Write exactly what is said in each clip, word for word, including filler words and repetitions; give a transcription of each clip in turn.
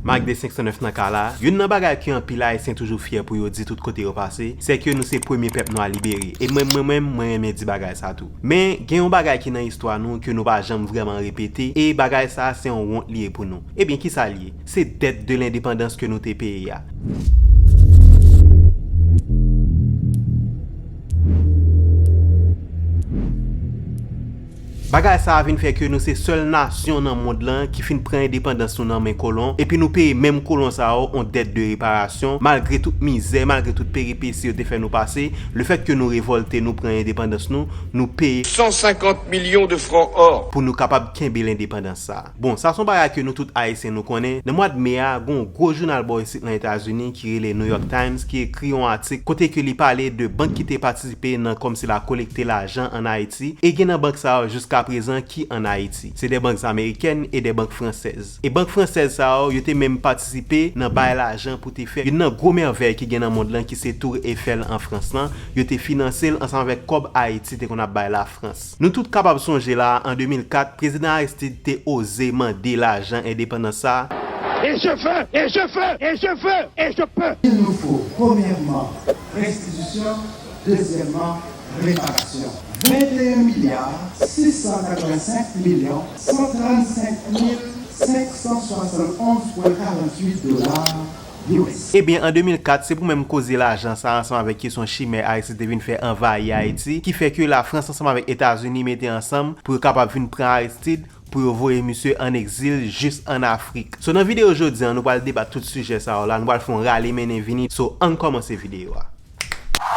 Mike de senk san nèf nan ka la. Youn nan bagay ke anpil Ayisyen toujou fyè pou yo di tout kote yo pase, se ke nou se premye pèp nwa libere. E mwen, mwen menm, mwen renmen di bagay sa tou. Men, gen yon bagay ki nan istwa nou ke nou pa janm vrèman repete, e bagay sa se yon wont li ye pou nou. Ebyen, kisa li ye? Se dèt de lendepandans ke nou te peye a. Bagay sa a vin fè ke nou se sèl nasyon nan mond lan ki fin pran endepandans nou nan men kolon, epi nou peye menm kolon sa yo yon dèt de reparasyon, malgre tout mizè, malgre tout peripesi yo te fè nou pase, lefèt ke nou revòlte, nou pran endepandans nou, nou peye cent cinquante millions de francs or. Pou nou kapab kenbe lendepandans sa a. Bon, sa se yon bagay ke nou tout Ayisyen nou konnen. Nan mwa de me a, gen yon gwo jounal bò isit nan Etazini ki rele New York Times ki ekri yon atik kote ke li pale de bank ki te patisipe nan kòmsi la kolekte lajan ann Ayiti. E gen nan bank sa yo jiska prezan ki ann Ayiti. Se de bank amerikèn e de bank fransèz. E bank fransèz sa yo, yo te menm patisipe nan bay lajan pou te fè youn nan gwo mèvèy ki gen nan mond lan, ki se Tour Eiffel an Frans lan. Yo te finanse l ansanm avèk kòb Ayiti te konn ap bay Lafrans. Nou tout kapab sonje la, an de mil kat, Prezidan Aristide te oze mande lajan endepandans sa a. Et je veux, et je veux, et je veux, et je peux. Il nous faut, premièrement, restitution, deuxièmement, réparation. Vingt et un milliards six cent quatre-vingt-cinq millions cent trente-cinq mille cinq cent soixante-onze point quarante-huit dollars U S. Ebyen, an de mil kat, se pou menm koze lajan sa a, ansanm avèk kesyon chimè Aristide te vin fè anvayi Ayiti, ki fè ke Lafrans ansanm avèk Etazini mete ansanm pou yo kapab vin pran Aristide, pou yo voye misye ann egzil jis ann Afrik. So, nan videyo jodi a, nou pral debat tout sijè sa yo la, nou pral fè yon rale mennen vini. So, ann kòmanse videyo a.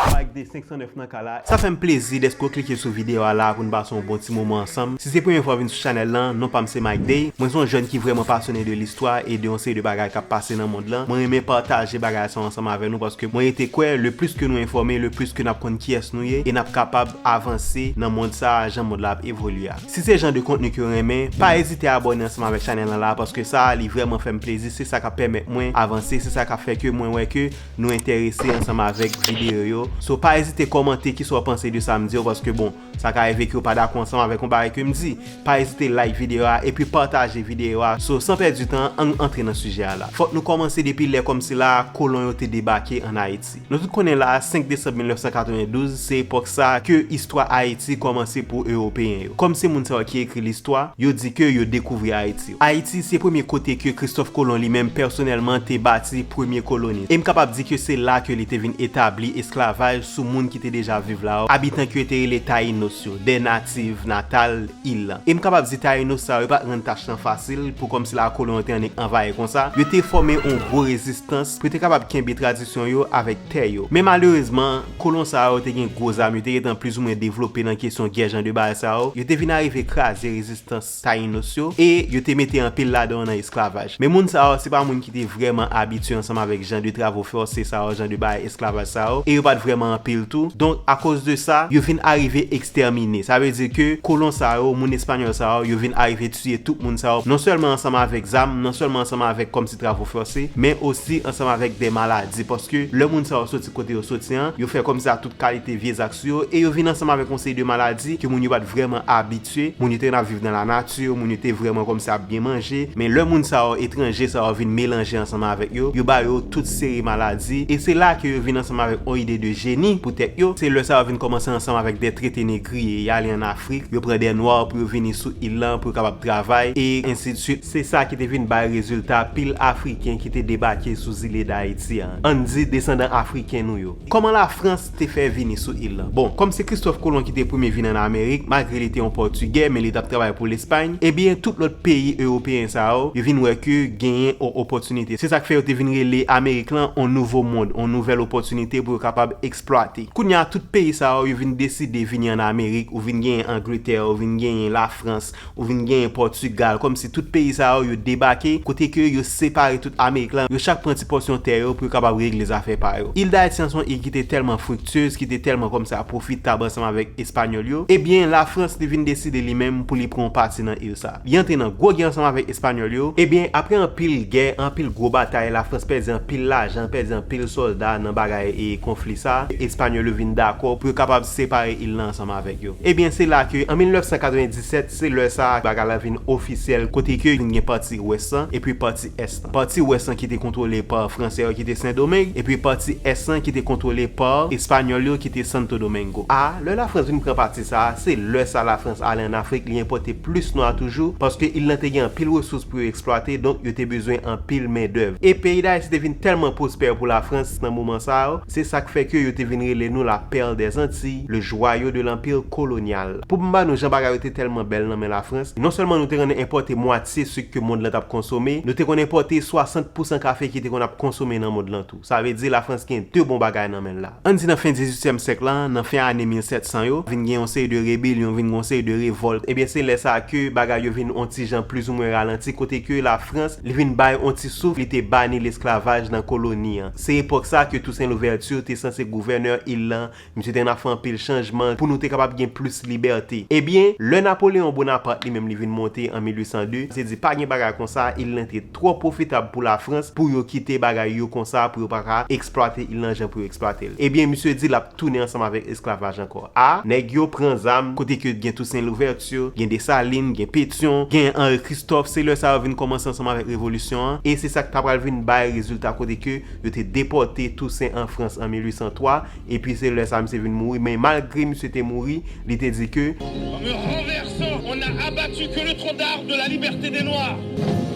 Mike Day senk san nèf nan ka la. Sa fè m plezi dèske w klike sou videyo a la pou n pase yon bon ti moman ansanm. Si se premye fwa w vin sou chanèl lan, non pa m se Mike Day. Mwen se yon jèn ki vrèman pasyone de listwa e de yon seri de bagay k ap pase nan mond lan. Mwen renmen pataje bagay sa yo ansanm avè nou paske mwen rete kwè, le plis ke nou enfòme, le plis ke n ap konn kiyès nou ye e n ap kapab avanse nan mond sa a, jan mond la ap evolye a. Si se jan de kontni ke w renmen, pa ezite abòne ansanm avèk chanèl lan la, paske sa a, li vrèman fè m plezi, se sa k ap pèmèt mwen avanse, se sa k ap fè ke mwen wè ke nou enterese ansanm avèk videyo yo. So, pa ezite kòmante kisa w panse de sa m di yo, paske bon, sa ka rive ke w pa dakò ansanm avèk yon bagay ke m di. Pa ezite like videyo a, epi pataje videyo a. So, san pèdi tan, ann antre nan sijè a la. Fòk nou kòmanse depi lè kòmsi la kolon yo te debake ann Ayiti. Nou tout konnen la, senk desanm mil nèf san katrevendouz, se epòk sa a ke istwa Ayiti kòmanse pou Ewopeyen yo. Kòm se moun sa yo ki ekri listwa, yo di ke yo dekouvri Ayiti. Ayiti se premye kote ke Kristòf Kolon li menm pèsonèlman te bati premye koloni. E m kapab di ke se la ke li te vin etabli esklavaj sou moun ki te deja viv la yo, abitan ke yo te rele Tayinos yo, des natives natales île. E m kapab di Tayinos sa yo, yo pa t rann tach lan fasil pou kòmsi la kolon yo te annik anvayi konsa. Yo te fòme yon gwo rezistans pou yo te kapab kenbe tradisyon yo avèk tè yo. Men malerezman, kolon sa yo te gen gwo zam, yo te gentan plizoumwen devlope nan kesyon gè, jan de bagay sa yo. Yo te vin arive kraze rezistans Tayinos yo e yo te mete anpil ladan yo nan esklavaj. Men moun sa yo, se pa moun ki te vrèman abitye ansanm avèk jan de travo fòse sa yo, jan de bagay esklavaj sa yo, e yo pa t vrèman anpil tou. Donk, akoz de sa, yo vin arive ekstèmine. Sa vle di ke kolon sa yo, moun espanyòl sa yo, yo vin arive tiye tout moun sa yo, non sèlman ansanm avèk zam, non sèlman ansanm avèk kòmsi travo fòse, men osi ansanm avèk de maladi, paske lè moun sa yo soti kote yo soti an, yo fè kòmsi tout kalite vye zak sou yo, e yo vin ansanm avèk yon seri de maladi ke moun yo pa t vrèman abitye. Moun yo te konn ap viv nan lanati, moun yo te vrèman kòmsi ap byen manje, men lè moun sa yo, etranje sa yo, vin melanje ansanm avèk yo, yo ba yo tout seri maladi, e se la ke yo vin ansanm avèk yon ide de jeni pou tèt yo. Se lè sa yo vin kòmanse ansanm avèk de trete negriye, y ale ann Afrik, yo pran de nwa pou yo vini sou il lan, pou yo kapab travay, e ensi de swit. Se sa ki te vin bay rezilta pil Afriken ki te debake sou zile Dayiti an. Ann di desandan Afriken nou yo. Kòman Lafrans te fè vini sou il lan? Bon, kòm se Kristòf Kolon ki te premye vin ann Amerik, malgre li te yon Pòtigè, men li t ap travay pou Lespay, ebyen, tout lòt peyi ewopeyen sa yo, yo vin wè ke genyen yon opòtinite. Se sa k fè yo te vin rele Amerik lan yon nouvo mond, yon nouvèl opòtinite pou yo kapab eksplwate. Kounye a, tout peyi sa yo, yo vin deside vini ann Amerik, ou vin genyen Angletè, ou vin genyen Lafrans, ou vin genyen Pòtigal, kòmsi tout peyi sa yo, yo debake, kote ke yo separe tout Amerik lan, yo chak pran ti pòsyon tè yo pou yo kapab regle zafè pa yo. Il Dayiti an se yon il ki te tèlman friktyez, ki te tèlman kòmsa pwofitab ansanm avèk Espanyòl yo, ebyen, Lafrans li vin deside li menm pou li pran yon pati nan il sa. Li antre nan gwo gè ansanm avèk Espanyòl yo, ebyen, apre anpil gè, anpil gwo batay, Lafrans pèdi anpil lajan, pèdi anpil sòlda nan bagay e konfli sa, e Espanyòl yo vin dakò pou yo kapab separe il lan ansanm avèk yo. Ebyen, se la ke, an mil nèf san katrevenndisèt, se lè sa a bagay la vin ofisyèl, kote ke vin gen pati wès lan, epi pati ès lan. Pati wès lan ki te kontwole pa fransè yo ki te Sendomeng, epi pati ès lan ki te kontwole pa espanyòl yo ki te Santo Domingo. A, lè Lafrans vin pran pati sa a, se lè sa Lafrans ale ann Afrik, li enpòte plis nwa toujou, paske il lan te gen anpil resous pou yo eksplwate, donk yo te bezwen anpil mendèv. E peyi Dayiti te vin tèlman pwospè pou Lafrans nan moman sa yo, se sa k fè ke yo te vin rele nou la perle des Antilles, le joyau de l'empire colonial. Pou m ba nou jan bagay yo te tèlman bèl nan men Lafrans, non sèlman nou te konn enpòte mwatye sik ke mond lan t ap konsome, nou te konn enpòte swasant pousan kafe ki te konn ap konsome nan mond lan tou. Sa vle di Lafrans gen de bon bagay nan men l la. Ann di nan fen dizuityèm syèk lan, nan fen ane mil sèt san yo, vin gen yon seri de rebelyon, vin gen yon seri de revòlt. Ebyen, se lè sa a ke bagay yo vin on ti jan plizoumwen ralanti, kote ke Lafrans, li vin bay on ti souf, li te bani lesklavaj nan koloni an. Se epòk sa a ke Toussaint Louverture te sanse gouvènè il lan, misye te nan fè anpil chanjman pou nou te kapab gen plis libète. Ebyen, lè Napoleon Bonaparte li menm li vin monte an mil uit san de, se di pa gen bagay konsa, il lan te twò pwofitab pou Lafrans pou yo kite bagay yo konsa, pou yo pa ka eksplwate il lan jan pou yo eksplwate l. Ebyen, misye di l ap tounen ansanm avèk esklavaj ankò. A, nèg yo pran zam, kote ke gen Toussaint Louverture, gen Dessalines, gen Pétion, gen Henri Christophe, se lè sa yo vin kòmanse ansanm avèk revolisyon an, e se sa k ta pral vin bay rezilta kote ke yo te depòte Toussaint an Frans an mil uit san twa, epi se lè sa misye vin mouri, men malgre misye te mouri, li te di ke En me renversant, on n'a abattu que le tronc d'arbre de la liberté des Noirs.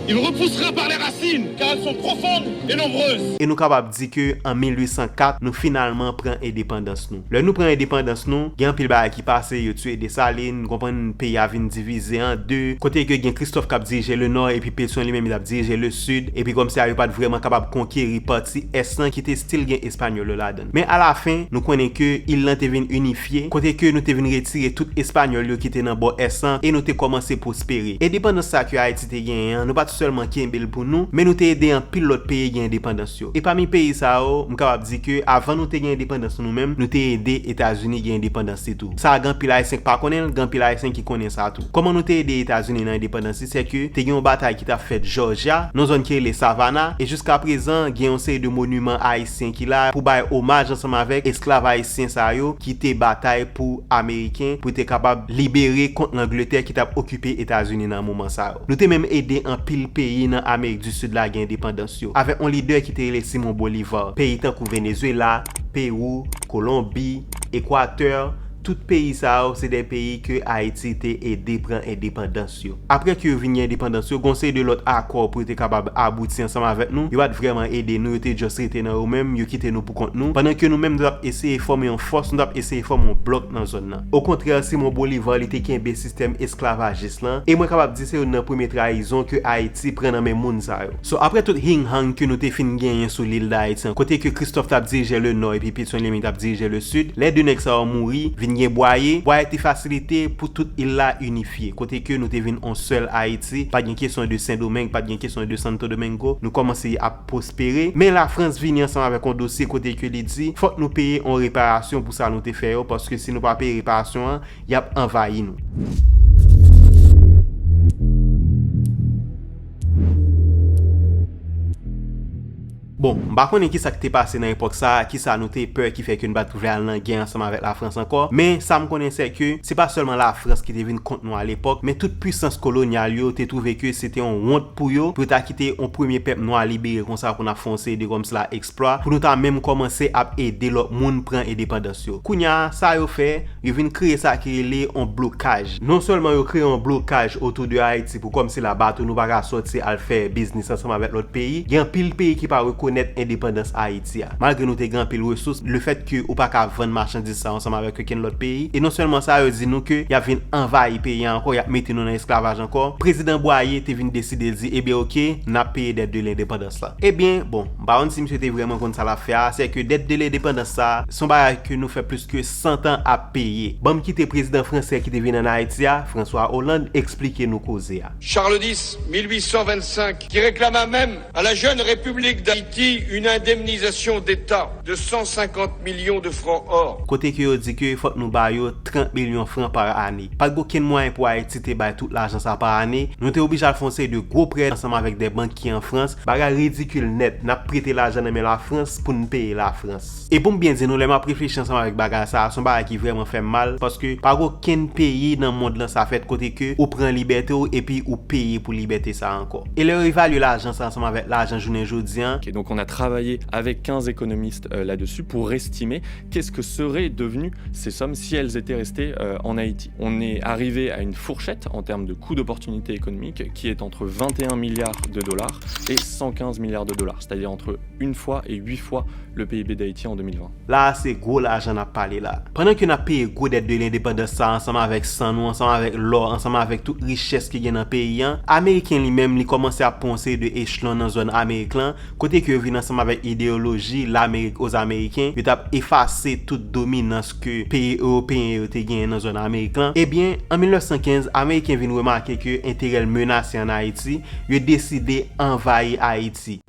Il repoussera par les racines, car elles sont profondes et nombreuses. E nou kapab di ke an mil uit san kat, nou finalman pran endepandans nou. Lè nou pran endepandans nou, gen anpil bagay ki pase, yo tiye Desalin, nou konprann peyi a vin divize an de, kote ke gen Kristòf k ap dirije le nò, epi Petyon li menm li t ap dirije le sid, epi kòmsi a yo pa t vrèman kapab konkeri pati ès lan ki te still gen Espanyòl yo ladan l. Men alafen, nou konnen ke il lan te vin inifye, kote ke nou te vin retire tout Espanyòl yo ki te nan bò ès lan, e nou te kòmanse pwospere. Endepandans sa ke Ayiti te genyen an, nou pa t sèlman kenbe l pou nou, men nou te ede anpil lòt peyi gen endepandans yo. E pami peyi sa yo, m kapab di ke avan nou te gen endepandans nou menm, nou te ede Etazini gen endepandans li tou. Sa gen anpil Ayisyen k pa konnen l, gen anpil Ayisyen ki konnen sa tou. Kòman nou te ede Etazini nan endepandans li, se ke te gen yon batay ki t ap fèt Jòjya, nan zòn ki rele Savannah, e jiska prezan, gen yon seri de moniman ayisyen ki la pou bay omaj ansanm avèk esklav ayisyen sa yo ki te batay pou Ameriken, pou te kapab libere kont Langletè ki t ap okipe Etazini nan moman sa yo. Nou te menm ede anpil peyi nan Amerik di Sid la gen endepandans yo, avèk yon lidè ki te rele Simon Bolivar. Peyi tankou Venezwela, Pewou, Kolonbi, Ekwatè, tout peyi sa yo, se de peyi ke Ayiti te ede pran endepandans yo. Apre ke yo vin gen endepandans yo, gen yon seri de lòt akò pou yo te kapab abouti ansanm avèk nou. Yo pa t vrèman ede nou, yo te just rete nan yo menm, yo kite nou pou kont nou. Pandan ke nou menm, nou t ap eseye fòme yon fòs, nou t ap eseye fòme yon blòk nan zòn nan. Okontrè, Simon Bolivar, li te kenbe sistèm esklavajis lan. E mwen kapab di se youn nan premye trayizon ke Ayiti pran nan men moun sa yo. So, apre tout hing-hang ke nou te fin genyen sou lil Dayiti an, kote ke Kristòf t ap dirije le nò epi Petyon li menm t ap dirije le sid, lè de nèg sa yo mouri, vin gen Bwaye, Bwaye te fasilite pou tout il la inifye, kote ke nou te vin on sèl Ayiti, pa t gen kesyon de Sendomeng, pa t gen kesyon de Santo Domingo, nou kòmanse ap pwospere. Men Lafrans vini ansanm avèk on dosye kote ke li di, fòk nou peye on reparasyon pou sa nou te fè yo, paske si nou pa peye reparasyon an, y ap anvayi nou. Bon, m pa konnen kisa k te pase nan epòk sa a, kisa nou te pè ki fè ke nou pa t vle al nan gè ansanm avèk Lafrans ankò, men sa m konnen se ke se pa sèlman Lafrans ki te vin kont nou alepòk, men tout pisans kolonyal yo te twouve ke se te yon wont pou yo, pou yo ta kite yon premye pèp nwa libere konsa pou n ap fè yon seri de kòmsi la eksplwa, pou nou ta menm kòmanse ap ede lòt moun pran endepandans yo. Kounye a, sa yo fè, yo vin kreye sa ki rele yon blokaj. Non sèlman yo kreye yon blokaj otou de Ayiti pou kòmsi la bato nou pa ka sòti al fè biznis ansanm avèk lòt peyi, gen anpil peyi ki pa rekonèt endepandans Ayiti a. Malgre nou te gen anpil resous, lefètke ou pa ka vann machandiz sa ansanm avèk okenn lòt peyi, e non sèlman sa, yo di nou ke y ap vin anvayi peyi a ankò, y ap mete nou nan esklavaj ankò, Prezidan Bwaye te vin deside di, ebyen oke, n ap peye dèt de lendepandans la. Ebyen, bon, m pa konn si misye te vrèman konn sa l ap fè a, se ke dèt de lendepandans sa, se yon bagay ke nou fè plis ke san tan ap peye. Ban m kite prezidan fransè ki te vin ann Ayiti a, François Hollande, eksplike nou koze a. Charles dix, mille huit cent vingt-cinq, qui réclama même à la jeune République d'Haïti une indemnisation d'État de cent cinquante millions de francs or. Kote ke yo di ke fòk nou ba yo trant milyon fran pa ane. Pa t gen okenn mwayen pou Ayiti te bay tout lajan sa pa ane. Nou te oblije al fè yon seri de gwo prè ansanm avèk de bank ki an Frans. Bagay ridikil nèt. N ap prete lajan nan men Lafrans pou n peye Lafrans. E pou m byen di nou, lè m ap reflechi ansanm avèk bagay sa a, se yon bagay ki vrèman fè m mal, paske pa gen okenn peyi nan mond lan sa fèt kote ke ou pran libète w epi ou peye pou libète sa a ankò. E lè yo evalye lajan sa a ansanm avèk lajan jounen jodi an, Et donc on a travaillé avec quinze économistes euh, là-dessus pour estimer qu'est-ce que seraient devenues ces sommes si elles étaient restées euh, en Haïti. On est arrivé à une fourchette en termes de coût d'opportunité économique qui est entre vingt et un milliards de dollars et cent quinze milliards de dollars, c'est-à-dire entre une fois et huit fois le P I B d'Haïti en deux mille vingt. La a se gwo lajan n ap pale la. Pandan ke n ap peye gwo dèt de lendepandans sa a ansanm avèk san nou, ansanm avèk lò, ansanm avèk tout richès ki gen nan peyi an, Ameriken li menm li kòmanse ap pran yon seri de echelon nan zòn Amerik lan, kote ke yo vin ansanm avèk ideyoloji Lamerik aux Américains, yo t ap efase tout dominans ke peyi ewopeyen yo te genyen nan zòn Amerik lan. Ebyen, an mil nèf san kenz, Ameriken vin remake ke enterè l menase ann Ayiti, yo deside anvayi Ayiti.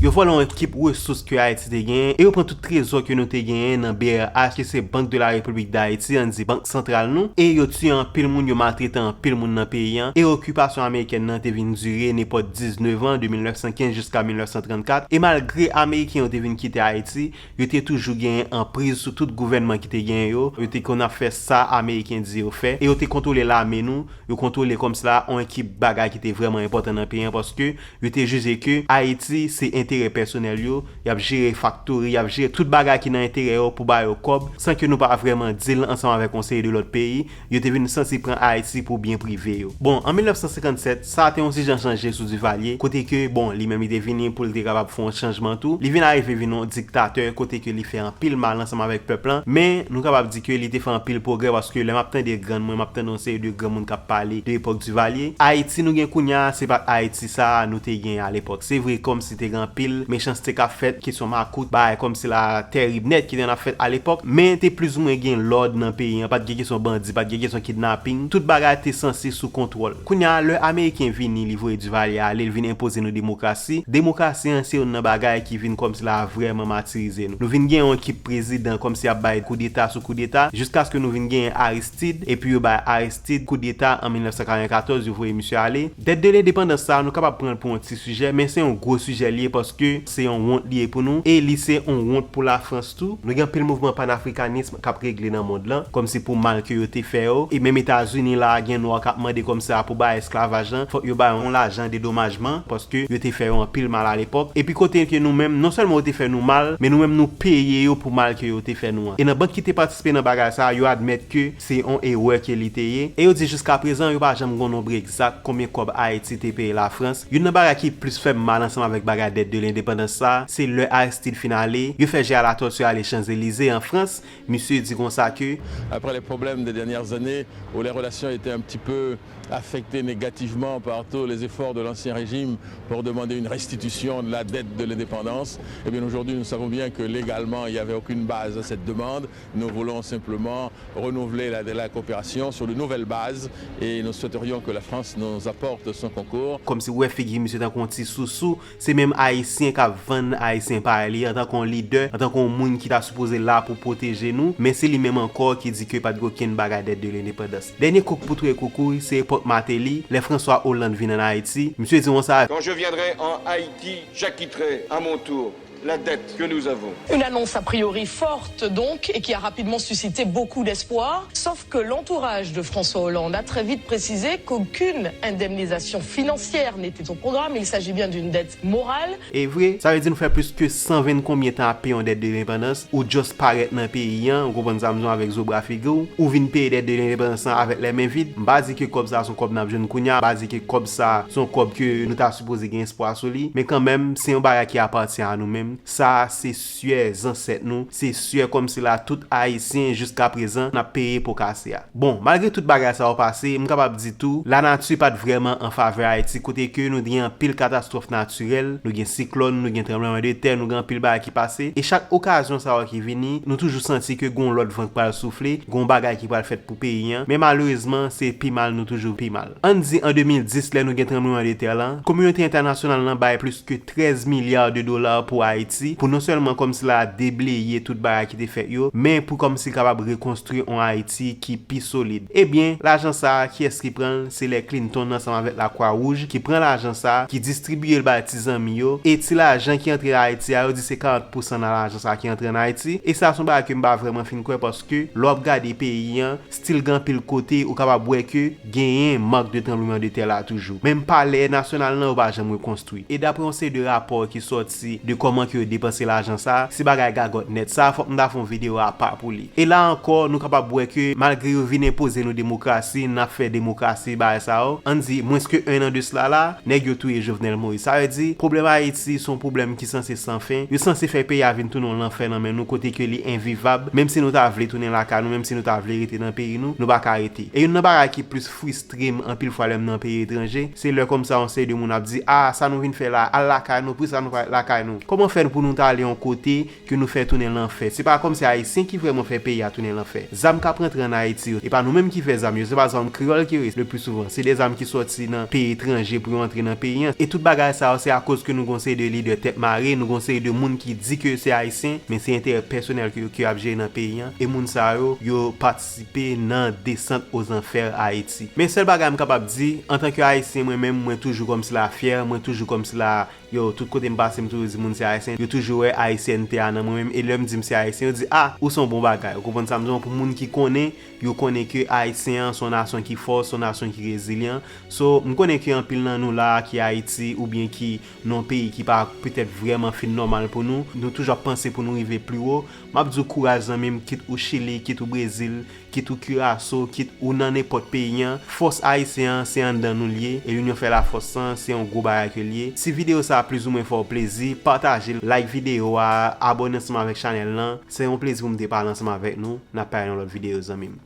Yo vòlè yon ekip resous ke Ayiti te genyen e yo pran tout trezò ke nou te genyen nan B R H, ki se Banque de la République d'Haïti, ann di bank santral nou, e yo tiye anpil moun, yo maltrete anpil moun nan peyi an, e okipasyon amerikèn nan te vin dire nenpòt diznèf an, de mil nèf san kenz jiska mil nèf san trannkat, e malgre Ameriken yo te vin kite Ayiti, yo te toujou genyen anpriz sou tout gouvènman ki te genyen yo. Yo te konn ap fè sa Ameriken di yo fè. E yo te kontwole lame nou. Yo kontwole kòmsi la yon ekip bagay ki te vrèman enpòtan nan peyi an, paske yo te jije ke Ayiti se enterè pèsonèl yo. Y ap jere faktori, y ap jere tout bagay ki nan enterè yo pou ba yo kòb, san ke nou pa vrèman deal ansanm avèk yon seri de lòt peyi. Yo te vin santi pran Ayiti pou byen prive yo. Bon, an mil nèf san senkannsèt, sa te yon ti jan chanje sou Duvalier, kote ke, bon, li menm li te vini pou l te kapab fè yon chanjman tou. Li vin arive vin yon diktatè, kote ke li fè anpil mal ansanm avèk pèp lan, men nou kapab di ke li te fè anpil pwogrè, paske lè m ap tande grann mwen, m ap tande yon seri de granmoun k ap pale de epòk Duvalier. Ayiti nou gen kounye a, se pa t Ayiti sa a nou te gen alepòk. Se vre, kòmsi te gen anpil mechanste k ap fèt, kesyon makout, bagay kòmsi la tèrib nèt ki te konn ap fèt alepòk, men te plizoumwen gen lòd nan peyi an, pa t gen kesyon bandi, pa t gen kesyon kidnaping, tout bagay te sanse sou kontwòl. Kounye a, lè Ameriken vini, li voye Duvalier ale, li vin enpoze nou demokrasi. Demokrasi an se youn nan bagay ki vin kòmsi la vrèman matirize nou. Nou vin gen yon ekip prezidan kòmsi ap bay koudeta sou koudeta, jiskaske nou vin genyen Aristide, epi yo bay Aristide koudeta an mil nèf san katrevenkatòz, yo voye misye ale. Dèt de lendepandans sa a, nou kapab pran l pou yon ti sijè, men se yon gwo sijè li ye, paske se yon wont li ye pou nou, e li se yon wont pou Lafrans tou. Nou gen anpil mouvman panafrikanis k ap regle nan mond lan, kòmsi pou mal ke yo te fè yo. E menm Etazini la, gen nwa k ap mande kòmsi a pou bay esklavaj lan, fòk yo bay yon lajan dedomajman, paske yo te fè yo anpil mal alepòk. Epi kote ke nou menm, non sèlman yo te fè nou mal, men nou menm nou peye yo pou mal ke yo te fè nou an. E nan bank ki te patisipe nan bagay sa a, yo admèt ke se yon erè ke li te ye. E yo di jiska prezan, yo pa janm gen yon nonb egzak konbyen kòb Ayiti te peye Lafrans. Youn nan bagay ki plis fè m mal ansanm avèk bagay dèt de lendepandans sa a, se lè Aristide fin ale, yo fè Je à la torture à les Champs-Élysées an Frans, misye di konsa ke, Après les problèmes des dernières années, où les relations étaient un petit peu affectées négativement par tous les efforts de l'ancien régime pour demander une restitution de la dette de l'indépendance, eh bien aujourd'hui nous savons bien que légalement il n'y avait aucune base à cette demande. Nous voulons simplement renouveler la, la coopération sur de nouvelles bases et nous souhaiterions que la France nous apporte son concours. Kòmsi ou wè figi misye tankou yon ti sousou, se menm Ayisyen k ap vann Ayisyen parèy li antanke yon lidè, antanke yon moun ki ta sipoze la pou pwoteje nou, men se li menm ankò ki di ke pa t gen okenn bagay dèt de lendepandans. Dènye kouk pou touye koukouy, se epòk Martelly, lè François Hollande vin ann Ayiti, misye di konsa. Quand je viendrai en Haïti, j'acquitterai à mon tour la dette que nous avons. Une annonce a priori forte donc et qui a rapidement suscité beaucoup d'espoir, sauf que l'entourage de François Hollande a très vite précisé qu'aucune indemnisation financière n'était au programme, il s'agit bien d'une dette morale. E vre, sa vle di nou fè plis ke san venn konbyen tan ap peye yon dèt de lendepandans, ou just parèt nan peyi an, ou konprann sa m di w, avèk zo bra figi w, ou vin peye dèt de lendepandans lan avèk lè men vid. M pa di ke kòb sa a se yon kòb n ap jwenn kounye a, m pa di ke kòb sa a se yon kòb ke nou ta sipoze gen espwa sou li, men kanmenm, se yon bagay ki apatyen a nou menm. Sa a se syè zansèt nou, se syè kòmsi la tout Ayisyen jiska prezan n ap peye po kase a. Bon, malgre tout bagay sa yo pase, m kapab di tou, lanati pa t vrèman an favè Ayiti, kote ke nou gen anpil katastwòf natirèl, nou gen siklòn, nou gen tranblemanntè, nou gen anpil bagay ki pase, e chak okazyon sa yo ki vini, nou toujou santi ke gen yon lòt van k pral soufle, gen yon bagay ki pral fèt pou peyi an, men malerezman, se pi mal nou toujou pi mal. Ann di an de mil dis, lè nou gen tranblemanntè lan, kominote entènasyonal lan bay plis ke trèz milya de dola pou Ayiti. Ayiti, pou non sèlman kòmsi la debleye tout bagay ki te fèt yo, men pou kòmsi kapab rekonstwi yon Ayiti ki pi solid. Ebyen, lajan sa a, kiyès ki pran l? Se lè Clinton ansanm avèk Lakwa Wouj ki pran lajan sa a, ki distribiye l bay ti zanmi yo. E ti lajan ki antre Ayiti a, yo di se karant pousan nan lajan sa a ki antre ann Ayiti. E sa se yon bagay ke m pa vrèman fin kwè, paske lè w ap gade peyi an, still gen anpil kote ou kapab wè ke genyen mank de tranbleman de tè la toujou. Menm palè nasyonal lan, yo pa janm rekonstwi. E daprè yon seri de rapò ki sòti de kòman ke yo depanse lajan sa a, se bagay gagòt nèt. Sa a, fòk m ta fè yon videyo apa pou li. E la ankò, nou kapab wè ke malgre yo vin enpoze nou demokrasi, n ap fè demokrasi, bagay sa yo, ann di, mwens ke en an de sila la, nèg yo touye Jovenel Moïse. Sa vle di, pwoblèm Ayiti se yon pwoblèm ki sanse san fen. Yo sanse fè peyi a vin tounen yon lanfè nan men nou, kote ke li envivab. Menm si nou ta vle tounen lakay nou, menm si nou ta vle rete nan peyi nou, nou pa ka rete. E youn nan bagay ki plis fristre m anpil fwa lè m nan peyi etranje, se lè kòmsa yon seri de moun ap di, "Ah, sa nou vin fè la, al lakay nou, poukisa nou pa ret lakay nou?" Kòman fè pou nou ta ale yon kote ke nou fè tounen lanfè? Se pa kòmsi Ayisyen ki vrèman fè peyi a tounen lanfè. Zam k ap rantre ann Ayiti yo, e pa nou menm ki fè zam yo, se pa zam kreyòl ki rete le pli souvan. Se de zam ki sòti nan peyi etranje pou yo antre nan peyi an. E tout bagay sa yo, se akoz ke nou gon seri de lidè tèt mare, nou gon seri de moun ki di ke se Ayisyen, men se enterè pèsonèl ke yo, ke y ap jere nan peyi an. E moun sa yo, yo patisipe nan desant ozanfè Ayiti. Men sèl bagay m kapab di, antanke Ayisyen, mwen menm, mwen toujou kòmsi la fyè, mwen toujou kòmsi la, yo, tout kote m pase, m toujou di moun se Ayisyen. Yo toujou wè Ayisyènte a nan mwen menm. E lè m di m se Ayisyen, yo di, "Ah, ou se yon bon bagay." Ou konprann sa m di w? Pou moun ki konnen, yo konnen ke Ayisyen an se yon nasyon ki fò, se yon nasyon ki rezilyan. So, m konnen ke anpil nan nou la a ki Ayiti oubyen ki nan yon peyi ki pa petèt vrèman fin nòmal pou nou, nou toujou ap panse pou nou rive pi wo. M ap di w kouraj zanmi m, kit ou Chili, kit ou Brezil, kit ou Kiraso, kit ou nan nenpòt peyi an, fòs ayisyen an se anndan nou l ye, e linyon fè lafòs lan se yon gwo bagay ke l ye. Si videyo sa a plizoumwen fè w plezi, pataje l, like videyo a, abòne ansanm avèk chanèl lan. Se yon plezi pou m te pale ansanm avèk nou. N ap pale nan lòt videyo, zanmi m.